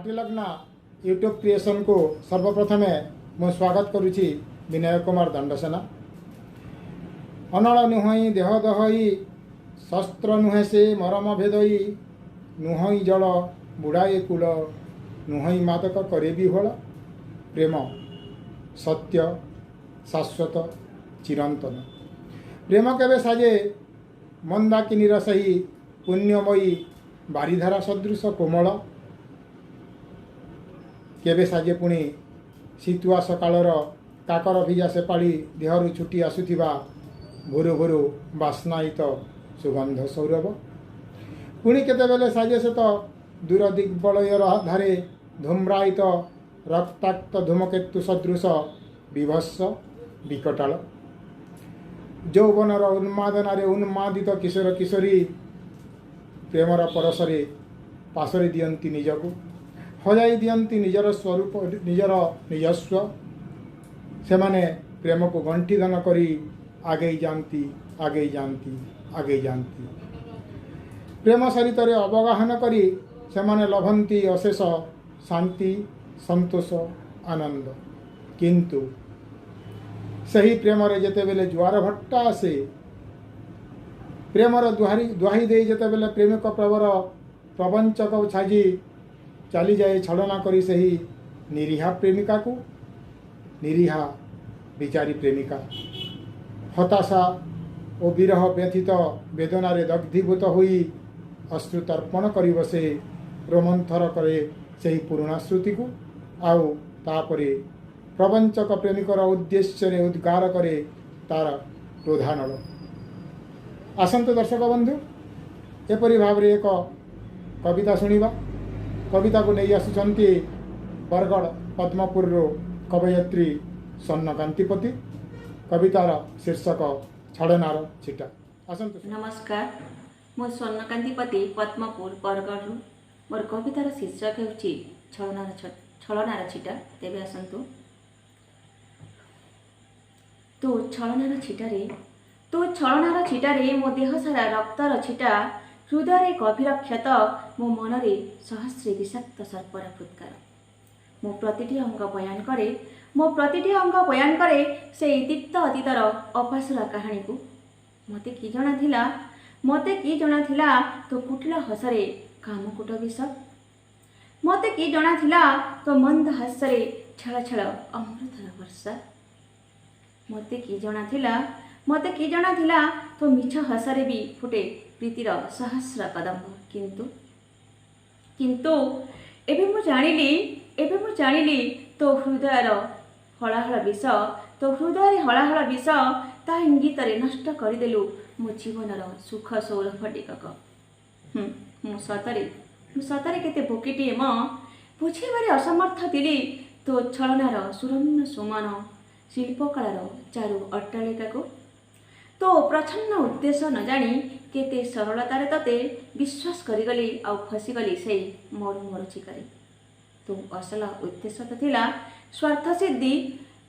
Matilagna YouTube କ୍ରିଏସନ୍କୁ ସର୍ବପ୍ରଥମେ ମୁଁ ସ୍ୱାଗତ କରୁଛି ବିନୟ କୁମାର ଦଣ୍ଡସେନା। ଅନଳ ନୁହଁଇ ଦେହ ଦହଇ, ଶସ୍ତ୍ର ନୁହେଁ ସେ ମରମ ଭେଦଇ, ନୁହଁଇ ଜଳ ବୁଡ଼ାଏ କୂଳ, ନୁହଁଇ ମାଦକ କରେ ବିହ୍ୱଳ। ପ୍ରେମ ସତ୍ୟ, ଶାଶ୍ୱତ, ଚିରନ୍ତନ। ପ୍ରେମ କେବେ ସାଜେ ମନ୍ଦାକିନୀର ସେହି ପୁଣ୍ୟମୟୀ ବାରିଧାରା ସଦୃଶ କୋମଳ, କେବେ ସାଜେ ପୁଣି ଶୀତୁଆ ସକାଳର କାକର ଭିଜା ସେପାଳି ଦେହରୁ ଛୁଟି ଆସୁଥିବା ଭୁରୁ ଭୁରୁ ବାସ୍ନାୟିତ ସୁଗନ୍ଧ ସୌରଭ। ପୁଣି କେତେବେଳେ ସାଜେ ସେ ତ ଦୂର ଦିଗ୍ବଳୟର ଧାରେ ଧୂମ୍ରାୟିତ ରକ୍ତାକ୍ତ ଧୂମକେତୁ ସଦୃଶ ବିଭତ୍ସ ବିକଟାଳ। ଯୌବନର ଉନ୍ମାଦନାରେ ଉନ୍ମାଦିତ କିଶୋର କିଶୋରୀ ପ୍ରେମର ପରଶରେ ପାଶୋରି ଦିଅନ୍ତି ନିଜକୁ, ହଜାଇ ଦିଅନ୍ତି ନିଜର ସ୍ୱରୂପ, ନିଜର ନିଜସ୍ୱ। ସେମାନେ ପ୍ରେମକୁ ଗଣ୍ଠିଧନ କରି ଆଗେଇ ଯାଆନ୍ତି, ଆଗେଇ ଯାଆନ୍ତି, ଆଗେଇ ଯାଆନ୍ତି। ପ୍ରେମ ସରିତରେ ଅବଗାହନ କରି ସେମାନେ ଲଭନ୍ତି ଅଶେଷ ଶାନ୍ତି, ସନ୍ତୋଷ, ଆନନ୍ଦ। କିନ୍ତୁ ସେହି ପ୍ରେମରେ ଯେତେବେଳେ ଜୁଆର ଭଟ୍ଟା ଆସେ, ପ୍ରେମର ଦ୍ୱାହି ଦେଇ ଯେତେବେଳେ ପ୍ରେମିକ ପ୍ରବର ପ୍ରବଞ୍ଚକ ସାଜି ଚାଲିଯାଏ ଛଳନା କରି ସେହି ନିରୀହା ପ୍ରେମିକାକୁ, ନିରୀହା ବିଚାରୀ ପ୍ରେମିକା ହତାଶା ଓ ବିରହ ବ୍ୟଥିତ ବେଦନାରେ ଦଗ୍ଧୀଭୂତ ହୋଇ ଅଶ୍ରୁ ତର୍ପଣ କରି ବସେ, ରୋମନ୍ଥର କରେ ସେହି ପୁରୁଣା ଶ୍ରୁତିକୁ, ଆଉ ତାପରେ ପ୍ରବଞ୍ଚକ ପ୍ରେମିକର ଉଦ୍ଦେଶ୍ୟରେ ଉଦ୍ଗାର କରେ ତାର କ୍ରୋଧାନଳ। ଆସନ୍ତୁ ଦର୍ଶକ ବନ୍ଧୁ, ଏପରି ଭାବରେ ଏକ କବିତା ଶୁଣିବା। କବିତାକୁ ନେଇ ଆସୁଛନ୍ତି ବରଗଡ଼ ପଦ୍ମପୁରରୁ କବୟିତ୍ରୀ ସ୍ୱର୍ଣ୍ଣକାନ୍ତି ପତି। କବିତାର ଶୀର୍ଷକ ଛଳନାର ଛିଟା। ଆସନ୍ତୁ। ନମସ୍କାର, ମୁଁ ସ୍ୱର୍ଣ୍ଣକାନ୍ତି ପତି, ପଦ୍ମପୁର, ବରଗଡ଼ରୁ। ମୋର କବିତାର ଶୀର୍ଷକ ହେଉଛି ଛଳନାର ଛିଟା। ତେବେ ଆସନ୍ତୁ। ତୋ ଛଳନାର ଛିଟାରେ, ତୋ ଛଳନାର ଛିଟାରେ ମୋ ଦେହ ସାରା ରକ୍ତର ଛିଟା, ହୃଦୟରେ ଗଭୀର କ୍ଷତ, ମୋ ମନରେ ସହସ୍ରେ ବିଷାକ୍ତ ସର୍ପର ଫୁତ୍କାର। ମୋ ପ୍ରତିଟି ଅଙ୍ଗ ବୟାନ କରେ, ମୋ ପ୍ରତିଟି ଅଙ୍ଗ ବୟାନ କରେ ସେଇ ତିକ୍ତ ଅତୀତର ଅପାସୋରା କାହାଣୀକୁ। ମୋତେ କି ଜଣାଥିଲା, ମୋତେ କି ଜଣାଥିଲା ତୋ କୁଟିଳ ହସରେ କାମକୂଟ ବିଷ। ମୋତେ କି ଜଣାଥିଲା ତୋ ମନ୍ଦ ହାସ୍ୟରେ ଛଳ ଛଳ ଅମୃତର ବର୍ଷା। ମୋତେ କି ଜଣାଥିଲା, ମୋତେ କି ଜଣାଥିଲା ତୋ ମିଛ ହସରେ ବି ଫୁଟେ ପ୍ରୀତିର ସହସ୍ର କଦମ୍ବ। କିନ୍ତୁ କିନ୍ତୁ ଏବେ ମୁଁ ଜାଣିଲି, ଏବେ ମୁଁ ଜାଣିଲି ତୋ ହୃଦୟର ହଳାହଳ ବିଷ, ତୋ ହୃଦୟରେ ହଳାହଳ ବିଷ, ତା ଇଙ୍ଗିତରେ ନଷ୍ଟ କରିଦେଲୁ ମୋ ଜୀବନର ସୁଖ ସୌରଭ ଟିକକ। ମୁଁ ସତରେ କେତେ ବୋକିଟିଏ ମ, ବୁଝିବାରେ ଅସମର୍ଥ ଥିଲି ତୋ ଛଳନାର ସୁରମ୍ୟ ସୁମନ ଶିଳ୍ପକଳାର ଚାରୁ ଅଟ୍ଟାଳିକାକୁ। ତୋ ପ୍ରଚ୍ଛନ୍ନ ଉଦ୍ଦେଶ୍ୟ ନ ଜାଣି କେତେ ସରଳତାରେ ତତେ ବିଶ୍ୱାସ କରିଗଲି, ଆଉ ଫସିଗଲି ସେଇ ମରୁ ମରୁଚିକାରେ। ତୋ ଅସଲ ଉଦ୍ଦେଶ୍ୟ ତ ଥିଲା ସ୍ୱାର୍ଥ ସିଦ୍ଧି,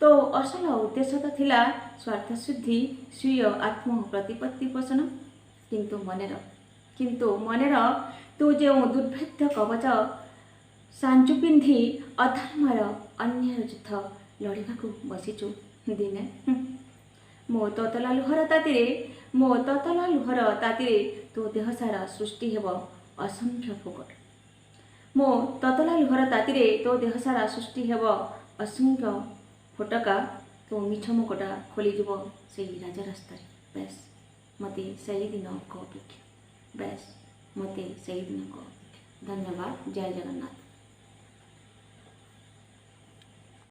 ତୋ ଅସଲ ଉଦ୍ଦେଶ୍ୟ ତ ଥିଲା ସ୍ୱାର୍ଥ ସିଦ୍ଧି, ସ୍ୱୀୟ ଆତ୍ମ ପ୍ରତିପତ୍ତି ପୋଷଣ। କିନ୍ତୁ ମନେ ରଖ, କିନ୍ତୁ ମନେ ରଖ, ତୁ ଯେଉଁ ଦୁର୍ଭେଦ୍ୟ କବଚ ସାଞ୍ଜୁ ପିନ୍ଧି ଅଧର୍ମର ଅନ୍ୟାୟ ଯୁଦ୍ଧ ଲଢ଼ିବାକୁ ବସିଛୁ, ଦିନେ ମୋ ତତଲା ଲୁହର ତାତିରେ, ମୋ ତତଲା ଲୁହର ତାତିରେ ତୋ ଦେହ ସାରା ସୃଷ୍ଟି ହେବ ଅସଂଖ୍ୟ ଫୋକଟ। ମୋ ତତଲା ଲୁହର ତାତିରେ ତୋ ଦେହ ସାରା ସୃଷ୍ଟି ହେବ ଅସଂଖ୍ୟ ଫୋଟକା, ତୋ ମିଛ ମୁକୁଟା ଖୋଲିଯିବ ସେଇ ରାଜରାସ୍ତାରେ। ବେଶ, ମୋତେ ସେଇ ଦିନକୁ ଅପେକ୍ଷା। ବେଶ, ମୋତେ ସେଇ ଦିନକୁ ଅପେକ୍ଷା। ଧନ୍ୟବାଦ। ଜୟ ଜଗନ୍ନାଥ।